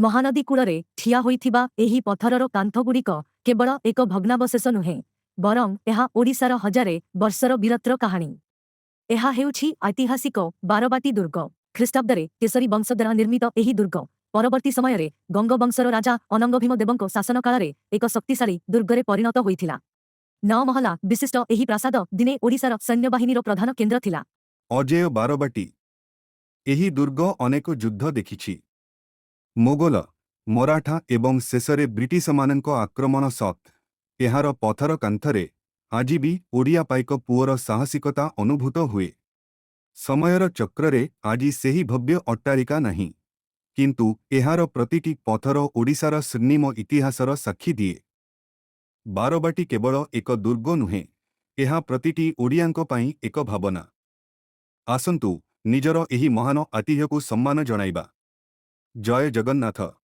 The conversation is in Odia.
ମହାନଦୀ କୂଳରେ ଠିଆ ହୋଇଥିବା ଏହି ପଥରର କାନ୍ଥଗୁଡ଼ିକ କେବଳ ଏକ ଭଗ୍ନାବଶେଷ ନୁହେଁ, ବରଂ ଏହା ଓଡ଼ିଶାର ହଜାରେ ବର୍ଷର ବୀରତ୍ୱର କାହାଣୀ। ଏହା ହେଉଛି ଐତିହାସିକ ବାରବାଟୀ ଦୁର୍ଗ। ଖ୍ରୀଷ୍ଟାବ୍ଦରେ କେଶରୀ ବଂଶ ଦ୍ୱାରା ନିର୍ମିତ ଏହି ଦୁର୍ଗ ପରବର୍ତ୍ତୀ ସମୟରେ ଗଙ୍ଗବଂଶର ରାଜା ଅନଙ୍ଗଭୀମ ଦେବଙ୍କ ଶାସନ କାଳରେ ଏକ ଶକ୍ତିଶାଳୀ ଦୁର୍ଗରେ ପରିଣତ ହୋଇଥିଲା। ନଅ ମହଲା ବିଶିଷ୍ଟ ଏହି ପ୍ରାସାଦ ଦିନେ ଓଡ଼ିଶାର ସୈନ୍ୟବାହିନୀର ପ୍ରଧାନ କେନ୍ଦ୍ର ଥିଲା। ଅଜେୟ ବାରବାଟୀ। ଏହି ଦୁର୍ଗ ଅନେକ ଯୁଦ୍ଧ ଦେଖିଛି। ମୋଗଲ, ମରାଠା ଏବଂ ଶେଷରେ ବ୍ରିଟିଶମାନଙ୍କ ଆକ୍ରମଣ ସତ୍ତ୍ୱେ ଏହାର ପଥର କାନ୍ଥରେ ଆଜି ବି ଓଡ଼ିଆ ପାଇକ ପୁଅର ସାହସିକତା ଅନୁଭୂତ ହୁଏ। ସମୟର ଚକ୍ରରେ ଆଜି ସେହି ଭବ୍ୟ ଅଟ୍ଟାଳିକା ନାହିଁ। କିନ୍ତୁ ଏହାର ପ୍ରତିଟି ପଥର ଓଡ଼ିଶାର ସ୍ୱର୍ଣ୍ଣିମ ଇତିହାସର ସାକ୍ଷୀ ଦିଏ। ବାରବାଟୀ କେବଳ ଏକ ଦୁର୍ଗ ନୁହେଁ, ଏହା ପ୍ରତିଟି ଓଡ଼ିଆଙ୍କ ପାଇଁ ଏକ ଭାବନା। ଆସନ୍ତୁ, ନିଜର ଏହି ମହାନ ଐତିହ୍ୟକୁ ସମ୍ମାନ ଜଣାଇବା। ଜୟ ଜଗନ୍ନାଥ।